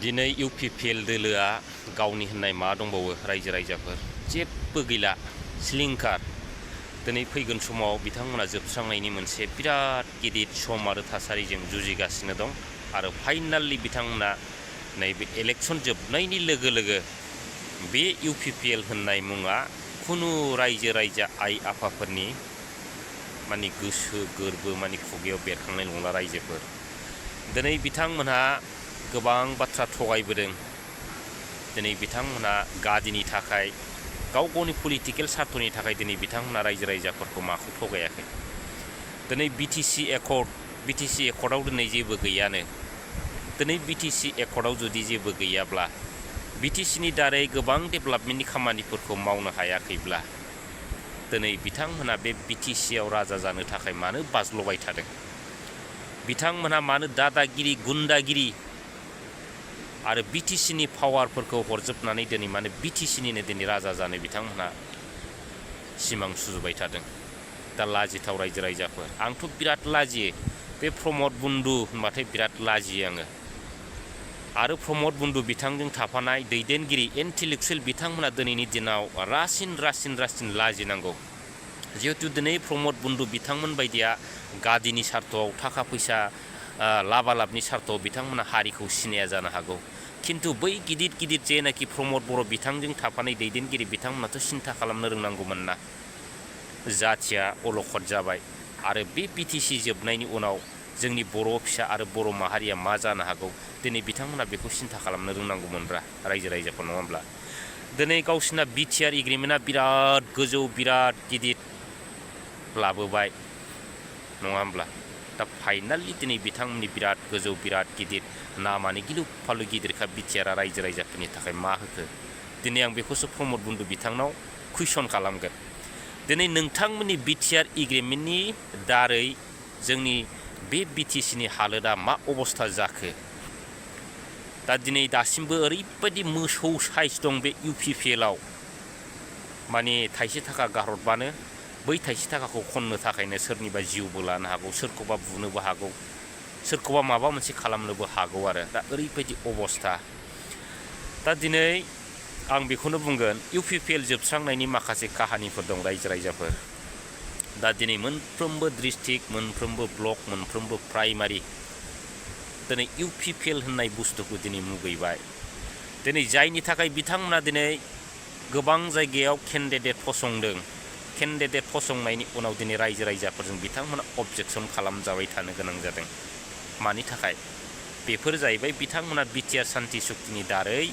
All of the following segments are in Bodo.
दिनै UPPL दोलोआ गावनि होननाय मा दंबावो रायजो राजाफोर जेबो गैला सिलिंखार दिनै फैगोन समाव बिथांमोना जोबस्रांनायनि मोनसे बिराद गिदिर सम आरो थासारिजों जुजिगासिनो दं आरो फाइनालि बिथांमोना नैबे इलेक्सन जोबनायनि लोगो लोगो बे UPPL होननाय मुङा खुनु रायजो राजा आइ आफाफोरनि माने गोसो गोरबो माने खुगायाव बेरखांनाय नंला रायजोफोर दिनै बिथांमोनहा गोबां बाथ्रा थगायबोदों दिनै बिथांमोनहा गादिनि थाखाय गाव गावनि पलिटिकेल सार्थनि थाखाय दिनै बिथांमोनहा रायजो राजाफोरखौ माखौ थगायाखै दिनै BTC एकर्डआव दिनै जेबो गैयानो दिनै BTC एकर्डआव जुदि जेबो गैयाब्ला BTCनि दारै गोबां डेभेलपमेन्टनि खामानिफोरखौ मावनो हायाखैब्ला दिनै बिथांमोना बे BTCआव राजा जानो थाखाय मानो बाज्ल'बाय थादों बिथांमोना मानो दादागिरि गुन्दागिरि आरो BTCनि पावारफोरखौ हरजोबनानै दिनै माने BTCनिनो दिनै राजा जानो बिथांमोना सिमां सुजुबाय थादों दा लाजिथाव रायजो राजाफोर आंथ' बिराद लाजियो बे प्रमद बन्दु होनबाथाय बिराद लाजियो आङो आरो प्रमद बन्दु बिथांजों थाफानाय दैदेनगिरि इन्टेलेक्चुवेल बिथांमोना दिनैनि दिनाव रासिन लाजिनांगौ जिहेतु दिनै प्रमद बन्दु बिथांमोन बायदिया गादिनि सार्थआव थाखा फैसा लाबालाबनि सार्थआव बिथांमोना हारिखौ सिनाया जानो हागौ खिन्थु बै गिदिर जेनाखि प्रमद बर' बिथांजों थाफानाय दैदेनगिरि बिथांमोनाथ' सिन्था खालामनो रोंनांगौमोन ना जाथिया अलखद जाबाय आरो बे BTC जोबनायनि उनाव जोंनि बर' फिसा आरो बर' माहारिया मा जानो हागौ दिनै बिथांमोना बेखौ सिन्था खालामनो रोंनांगौमोनब्रा रायजो राजाफोर नङा होमब्ला दिनै गावसिना BTR एग्रिमेन्टआ बिराद गोजौ बिराद गिदिर लाबोबाय नङा होमब्ला दा फाइनालि दिनै बिथांमोननि बिराद गोजौ बिराद गिदिर नामानि गिलु फालु गिदिरखा BTRआ रायजो राजाफोरनि थाखाय मा होखो दिनै आं बेखौसो प्रमद बन्दु बिथांनाव कुइसन खालामगोन दिनै नोंथांमोननि BTR एग्रिमेन्टनि दारै जोंनि बे BTCनि हालोदा मा अबस्था जाखो दा दिनै दासिमबो ओरैबायदि मोसौ साइज दं बे UPPLआव माने थाइसे थाखा गारहरबानो बै थाइसे थाखाखौ खननो थाखायनो सोरनिबा जिउबो लानो हागौ सोरखौबा बुनोबो हागौ सोरखौबा माबा मोनसे खालामनोबो हागौ आरो दा ओरैबायदि अबस्था दा दिनै आं बेखौनो बुंगोन UPPL जोबस्रांनायनि माखासे काहानिफोर दं रायजो राजाफोर दा दिनै मोनफ्रोमबो डिस्ट्रिक्ट मोनफ्रोमबो ब्लक मोनफ्रोमबो प्राइमारि दिनै UPPL होननाय बुस्थुखौ दिनै मुगैबाय दिनै जायनि थाखाय बिथांमोना दिनै गोबां जायगायाव केन्डिडेट फसंदों केन्डिडेट फसंनायनि उनाव दिनै रायजो राजाफोरजों बिथांमोना अबजेक्सन खालामजाबाय थानो गोनां जादों मानि थाखाय बेफोर जाहैबाय बिथांमोना BTR सान्थि सुक्तिनि दारै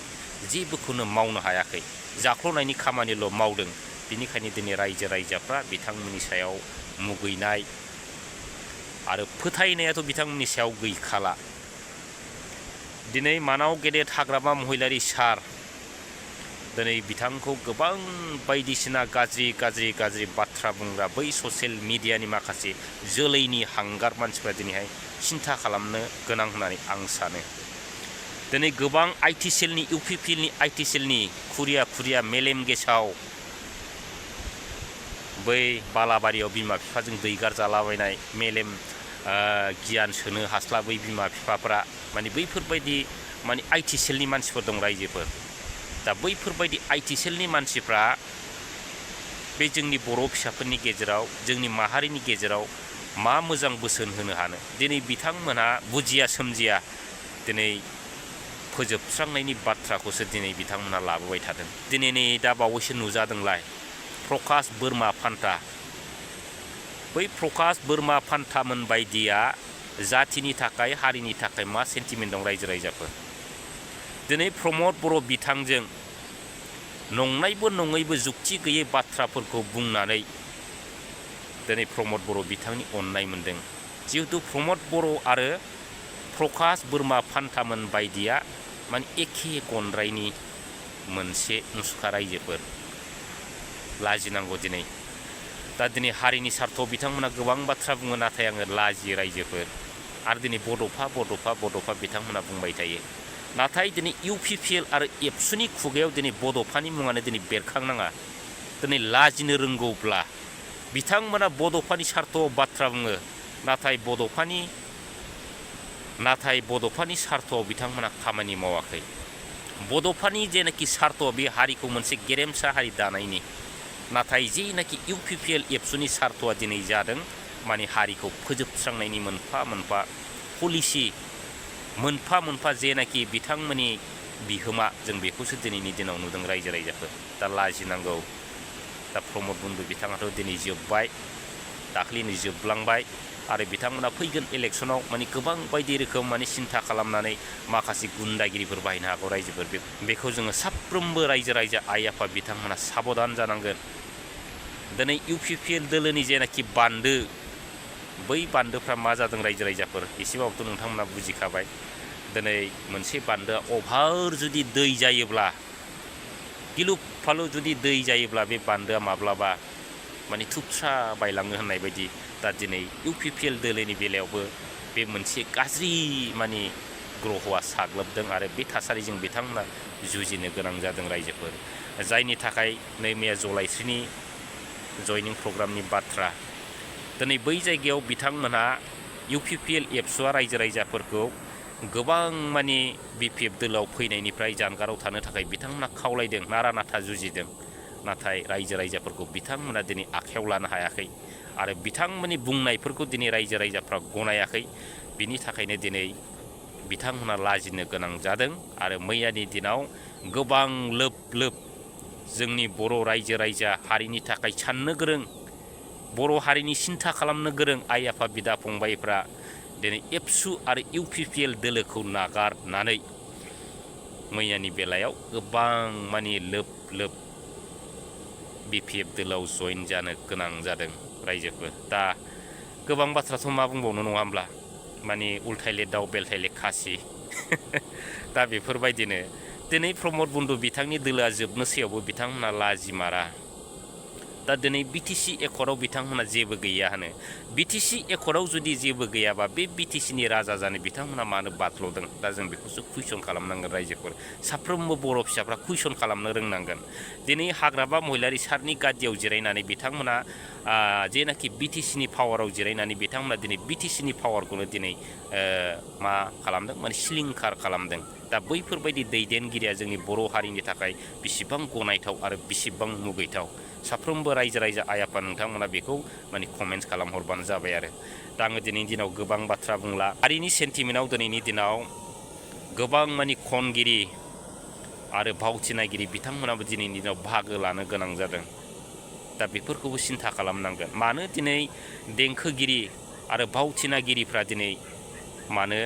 जेबोखौनो मावनो हायाखै जाख्ल'नायनि खामानिल' मावदों बिनिखायनो दिनै रायजो राजाफ्रा बिथांमोननि सायाव मुगैनाय आरो फोथायनायाथ' बिथांमोननि सायाव गैखाला दिनै मानाव गेदेर हाग्रामा महिलारि सार दिनै बिथांखौ गोबां बायदिसिना गाज्रि बाथ्रा बुंग्रा बै ससियेल मिडियानि माखासे जोलैनि हांगार मानसिफ्रा दिनैहाय सिन्था खालामनो गोनां होननानै आं सानो दिनै गोबां IT सेलनि UPPLनि IT सेलनि खुरिया मेलेम गेसाव बै बालाबारियाव बिमा बिफाजों दैगार जालाबायनाय मेलेम गियान सोनो हास्लाबै बिमा बिफाफ्रा माने बैफोरबायदि माने IT सेलनि मानसिफोर दं रायजोफोर दा बैफोरबायदि IT सेलनि मानसिफ्रा बे जोंनि बर' फिसाफोरनि गेजेराव जोंनि माहारिनि गेजेराव मा मोजां बोसोन होनो हानो दिनै बिथांमोनहा बुजिया सोमजिया दिनै फोजोबस्रांनायनि बाथ्राखौसो दिनै बिथांमोनहा लाबोबाय थादों दिनै नै दा बावैसो नुजादोंलाय प्रकाश बोरमा फान्था बै प्रकाश बोरमा फान्थामोन बायदिया जाथिनि थाखाय हारिनि थाखाय मा सेन्टिमेन्ट दं रायजो राजाफोर दिनै प्रमद बर' बिथांजों नंनायबो नङैबो जुक्ति गैयै बाथ्राफोरखौ बुंनानै दिनै प्रमद बर' बिथांनि अननाय मोनदों जिहेतु प्रमद बर' आरो प्रकाश बोरमा फान्थामोन बायदिया माने एखे गनद्रायनि मोनसे मुसुखा रायजोफोर लाजिनांगौ दिनै दा दिनै हारिनि सार्थआव बिथांमोना गोबां बाथ्रा बुङो नाथाय आङो लाजियो रायजोफोर आरो दिनै बड'फा बिथांमोना बुंबाय थायो नाथाय दिनै UPPL आरो एबसुनि खुगायाव दिनै बड'फानि मुङानो दिनै बेरखांनाङा दिनै लाजिनो रोंगौब्ला बिथांमोना बड'फानि सार्थआव बाथ्रा बुङो नाथाय बड'फानि नाथाय बड'फानि सार्थ'आव बिथांमोना खामानि मावाखै बड'फानि जेनाखि सार्थ बे हारिखौ मोनसे गेरेमसा हारि दानायनि नाथाय जेनाखि इउपिपिएल एबसुनि सार्थ'आ दिनै जादों माने हारिखौ फोजोबस्रांनायनि मोनफा मोनफा पलिसि मोनफा मोनफा जेनाखि बिथांमोननि बिहोमा जों बेखौसो दिनैनि दिनाव नुदों रायजो राजाफोर दा लाजिनांगौ दा प्रमद बन्दु बिथाङाथ' दिनै जोब्बाय दाख्लैनो जोबलांबाय आरो बिथांमोना फैगोन इलेक्सनाव माने गोबां बायदि रोखोम माने सिन्था खालामनानै माखासे गुन्दागिरिफोर बाहायनो हागौ रायजोफोर बेखौ जोङो साफ्रोमबो रायजो राजा आइ आफा बिथांमोना साबधान जानांगोन दिनै इउपिपिएल दोलोनि जेनाखि बान्दो बै बान्दोफ्रा मा जादों रायजो राजाफोर एसेबाबोथ' नोंथांमोना बुजिखाबाय दिनै मोनसे बान्दोआ अभार जुदि दै जायोब्ला गिलु फालु जुदि दै जायोब्ला बे बान्दोआ माब्लाबा माने थुबस्रा बायलाङो होननाय बायदि दा दिनै इउपिपिएल दोलोनि बेलायावबो बे मोनसे गाज्रि माने ग्रहआ साग्लोबदों आरो बे थासारिजों बिथांमोना जुजिनो गोनां जादों रायजोफोर जायनि थाखाय नै मैया जलाइस्रिनि जयनिं प्रग्रामनि बाथ्रा दिनै बै जायगायाव बिथांमोनहा इउपिपिएल एबसुआ रायजो राजाफोरखौ गोबां माने बिपिएफ दोलोआव फैनायनिफ्राय जानगाराव थानो थाखाय बिथांमोना खावलायदों नारा नाथा जुजिदों नाथाय रायजो राजाफोरखौ बिथांमोना दिनै आखायाव लानो हायाखै आरो बिथांमोननि बुंनायफोरखौ दिनै रायजो राजाफ्रा गनायाखै बिनि थाखायनो दिनै बिथांमोना लाजिनो गोनां जादों आरो मैयानि दिनाव गोबां लोब लोब जोंनि बर' रायजो राजा हारिनि थाखाय साननो गोरों बर' हारिनि सिन्था खालामनो गोरों आइ आफा बिदा फंबायफ्रा दिनै एबसु आरो इउपिपिएल दोलोखौ नागारनानै मैयानि बेलायाव गोबां माने लोब लोब बिपिएफ दोलोआव जइन जानो गोनां जादों रायजोफोर दा गोबां बाथ्राथ' मा बुंबावनो नङा होमब्ला माने उल्थायले दाउ बेलथायले खासि दा बेफोरबायदिनो दिनै प्रमद बन्दु बिथांनि दोलोआ जोबनोसैयावबो बिथांमोना लाजिमारा दा दिनै बिटिसि एकर्डआव बिथांमोना जेबो गैया होनो बिटिसि एकर्डआव जुदि जेबो गैयाबा बे बिटिसिनि राजा जानो बिथांमोना मानो बादल'दों दा जों बेखौसो कुइसन खालामनांगोन रायजोफोर साफ्रोमबो बर' फिसाफ्रा कुइसन खालामनो रोंनांगोन दिनै हाग्रामा महिलारि सारनि गादियाव जिरायनानै बिथांमोना जेनाखि बिटिसिनि पावाराव जिरायनानै बिथांमोना दिनै बिटिसिनि पावारखौनो दिनै मा खालामदों माने सिलिंखार खालामदों दा बैफोरबायदि दैदेनगिरिया जोंनि बर' हारिनि थाखाय बेसेबां गनायथाव आरो बेसेबां मुगैथाव साफ्रोमबो रायजो राजा आइ आफा नोंथांमोना बेखौ माने कमेन्ट्स खालामहरबानो जाबाय आरो दा आङो दिनैनि दिनाव गोबां बाथ्रा बुंला हारिनि सेन्टिमेन्टआव दिनैनि दिनाव गोबां माने खनगिरि आरो भावथिनागिरि बिथांमोनाबो दिनैनि दिनाव बाहागो लानो गोनां जादों दा बेफोरखौबो सिन्था खालामनांगोन मानो दिनै देंखोगिरि आरो भावथिनागिरिफ्रा दिनै मानो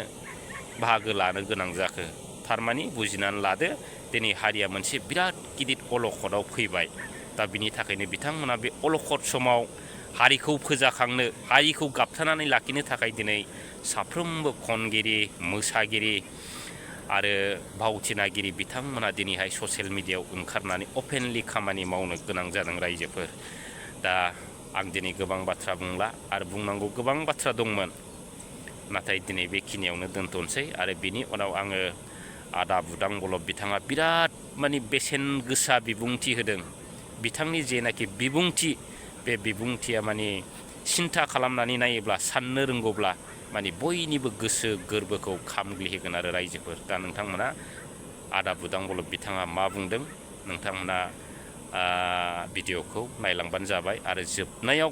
बाहागो लानो गोनां जाखो थारमाने बुजिनानै लादो दिनै हारिया मोनसे बिराद गिदिर अलखदाव फैबाय दा बिनि थाखायनो बिथांमोना बे अलखद समाव हारिखौ फोजाखांनो हारिखौ गाबथानानै लाखिनो थाखाय दिनै साफ्रोमबो खनगिरि मोसागिरि आरो भावथिनागिरि बिथांमोना दिनैहाय ससियेल मिडियायाव ओंखारनानै अपेनलि खामानि मावनो गोनां जादों रायजोफोर दा आं दिनै गोबां बाथ्रा बुंला आरो बुंनांगौ गोबां बाथ्रा दंमोन नाथाय दिनै बेखिनियावनो दोनथ'नोसै आरो बिनि उनाव आङो आदा बुदां बलब बिथाङा बिराद माने बेसेन गोसा बिबुंथि होदों बिथांनि जेनाखि बिबुंथि बे बिबुंथिया माने सिन्था खालामनानै नायोब्ला साननो रोंगौब्ला माने बयनिबो गोसो गोरबोखौ खामग्लिहोगोन आरो रायजोफोर दा नोंथांमोना आदा बुदां बलब बिथाङा मा बुंदों नोंथांमोना भिडिअखौ नायलांबानो जाबाय आरो जोबनायाव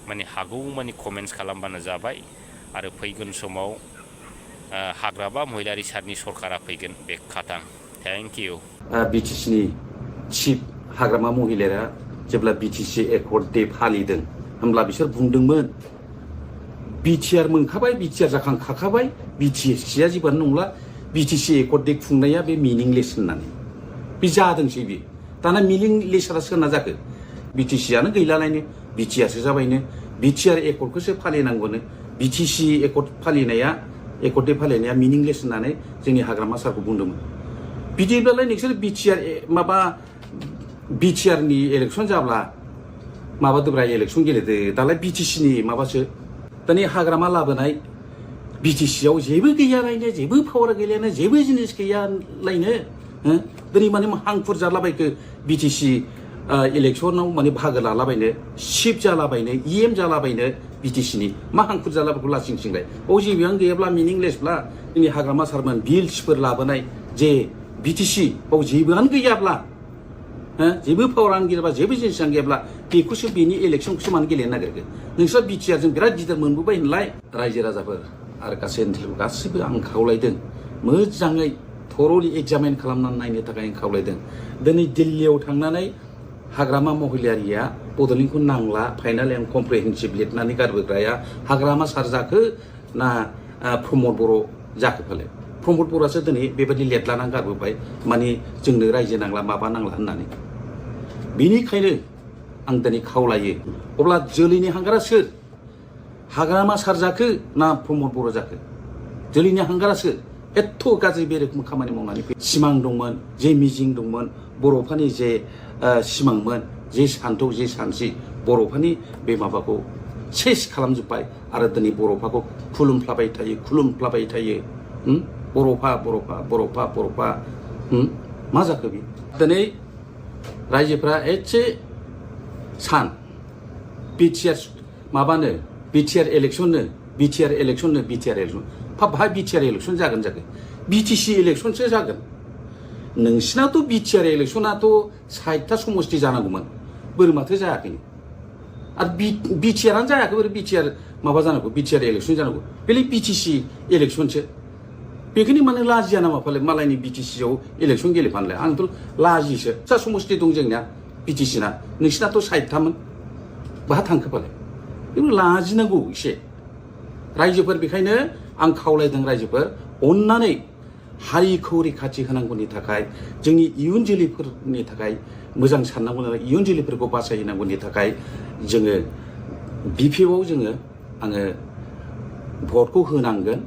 माने हागौ माने कमेन्ट्स खालामबानो जाबाय आरो फैगोन समाव हाग्रामा महिलारि सारनि सरकारा फैगोन बे खाथां थेंक इउ बिटिसिनि चिफ हाग्रामा महिलारिया जेब्ला बिटिसि एकर्ड डे फालिदों होमब्ला बिसोर बुंदोंमोन बिटिआर मोनखाबाय बिटिआर जाखांखाबाय बिटिसिया जेबोआनो नंला बिटिसि एकर्ड डे खुंनाया बे मिनिंलेस होननानै बे जादोंसै बे दाना मिनिंलेसआ सोरना जाखो बिटिसियानो गैलालायनो बिटिआरसो जाबायनो बिटिआर एकर्डखौसो फालिनांगौनो बिटिसि एकर्ड फालिनाया एकर्ड डे फालिनाया मिनिंलेस होननानै जोंनि हाग्रामा सारखौ बुंदोंमोन बिदिब्लालाय नोंसोर बिटिआर माबा बिटिआरनि इलेक्सन जाब्ला माबादोब्रा इलेक्सन गेलेदो दालाय बिटिसिनि माबासो दानि हाग्रामा लाबोनाय बिटिसियाव जेबो गैयालायनो जेबो पावार गैयालायनो जेबो जिनिस गैयालायनो दिनै माने हांखुर जालाबायखो बिटिसि इलेक्शनाव माने बाहागो लालाबायनो सिफ जालाबायनो EM जालाबायनो BTCनि मा हांखुर जालाफोरखौ लासिंसिंलाय बाव जेबोआनो गैयाब्ला मिनिंलेसब्ला जोंनि हाग्रामा सारमोन बिल्सफोर लाबोनाय जे BTC बाव जेबोआनो गैयाब्ला जेबो पावारानो गैयाब्ला जेबो जिनिसानो गैयाब्ला बेखौसो बेनि इलेक्शनखौसो मानो गेलेनो नागिरखो नोंस्रा BTR जों बिराद गिदिर मोनबोबाय होनलाय रायजो राजाफोर आरो गासै ओनसोलखौ गासिबो आं खावलायदों मोजाङै थरलि एग्जामिन खालामनानै नायनो थाखाय आं खावलायदों दिनै दिल्लीयाव थांनानै हाग्रामा महिलारिया बड'लेण्डखौ नांला फाइनाल एन्ड कमप्रिहेन्सिभ लिरनानै गारबोग्राया हाग्रामा सार जाखो ना प्रमद बर' जाखो फाले प्रमद बर'आसो दिनै बेबायदि लिरलानानै गारबोबाय माने जोंनो रायजो नांला माबा नांला होननानै बेनिखायनो आं दिनै खावलायो अब्ला जोलैनि हांगारा सोर हाग्रामा सार जाखो ना प्रमद बर' जाखो जोलैनि हांगारा सोर एथ' गाज्रि बे रोखोम खामानि मावनानै सिमां दंमोन जे मिजिं दंमोन बर'फोरनि जे सिमांमोन जे सान्थौ जे सानस्रि बर'फोरनि बे माबाखौ सेस खालामजोब्बाय आरो दिनै बर'फोरखौ खुलुमफ्लाबाय थायो बर'फा मा जाखो बे दिनै रायजोफ्रा एसे सान माबानो BTR इलेक्सन बाहाय BTR इलेक्सन जागोन BTC इलेक्सनसो जागोन नोंसिनाथ' BTR इलेक्सनाथ' 60टा समष्टि जानांगौमोन बोरै माथो जायाखै आरो BTRआनो जायाखै बोरै BTR माबा जानांगौ BTR इलेक्सन जानांगौ बेलाय BTC इलेक्सनसो बेखौनो माने लाजिया नामा फाले मालायनि BTCआव इलेक्सन गेलेफानलाय आंथ' लाजियोसो जा समष्टि दं जोंनिया BTC ना नोंसिनाथ' 60टामोन बाहा थांखो फाले बेबो लाजिनांगौ एसे रायजोफोर बेखायनो आं खावलायदों रायजोफोर अननानै हारिखौ रैखाथि होनांगौनि थाखाय जोंनि इयुन जोलैफोरनि थाखाय मोजां साननांगौ इयुन जोलैफोरखौ बासायनांगौनि थाखाय जोङो BPआव आङो भटखौ होनांगोन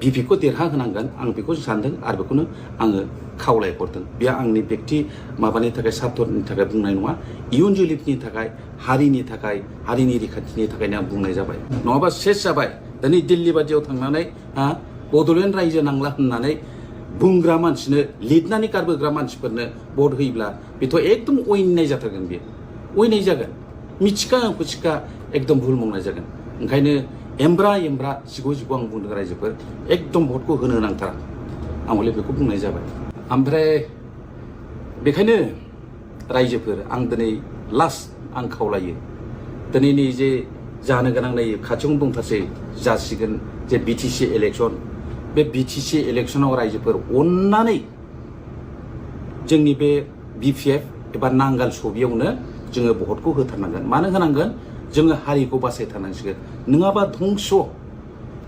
BPखौ देरहाहोनांगोन आं बेखौ सानदों आरो बेखौनो आङो खावलायहरदों बे आंनि बेक्ति माबानि थाखाय सार्थनि थाखाय बुंनाय नङा इयुन जोलैफोरनि थाखाय हारिनि रैखाथिनि थाखायनो आं बुंनाय जाबाय नङाबा सेस जाबाय दिनै दिल्ली बादियाव थांनानै बड'लेण्ड रायजो नांला होननानै बुंग्रा मानसिनो लिरनानै गारबोग्रा मानसिफोरनो भट होयोब्ला बेथ' एकदम अयनाय जाथारगोन बेयो अयनाय जागोन मिथिखा खुसिखा एकदम भुल मावनाय जागोन ओंखायनो एमब्रा जिगौ आं बुंदों रायजोफोर एकदम भटखौ होनो नांथारा आं हले बेखौ बुंनाय जाबाय ओमफ्राय बेखायनो रायजोफोर आं दिनै लास्ट आं खावलायो दिनै नै जे जानो गोनां नै खाथियावनो दंथारसै जासिगोन जे BTC इलेक्सन बे BTC इलेक्सनाव रायजोफोर अननानै जोंनि बे BPF एबा नांगाल सबियावनो जोङो भटखौ होथारनांगोन मानो होनांगोन जोङो हारिखौ बासायथारनांसिगोन नङाबा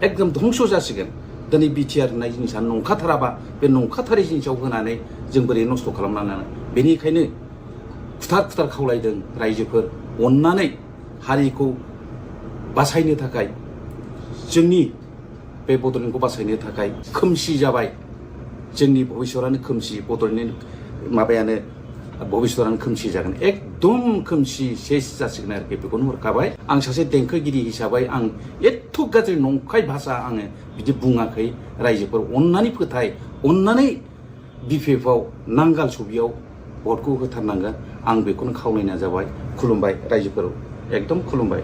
एकदम धंस जासिगोन दिनै BTR होननाय जिनिसा नंखाथाराबा बे नंखाथारि जिनिसाव होनानै जों बोरै नस्थ' खालामनानै बेनिखायनो खुथार खावलायदों रायजोफोर अननानै हारिखौ बासायनो थाखाय जोंनि बे बड'लेण्डखौ बासायनो थाखाय खोमसि जाबाय जोंनि भबिष्यतआनो खोमसि बड'लेण्डनि माबायानो भबिष्यतआनो खोमसि जागोन एकदम खोमसि सेस जासिगोन आरोखि बेखौनो हरखाबाय आं सासे देंखोगिरि हिसाबै आं एथ' गाज्रि नंखाय भाषा आङो बिदि बुङाखै रायजोफोर अननानै फोथाय अननानै BPFआव नांगाल सबियाव भटखौ होथारनांगोन आं बेखौनो खावलायनाय जाबाय खुलुमबाय रायजोफोर एकदम खुलुमबाय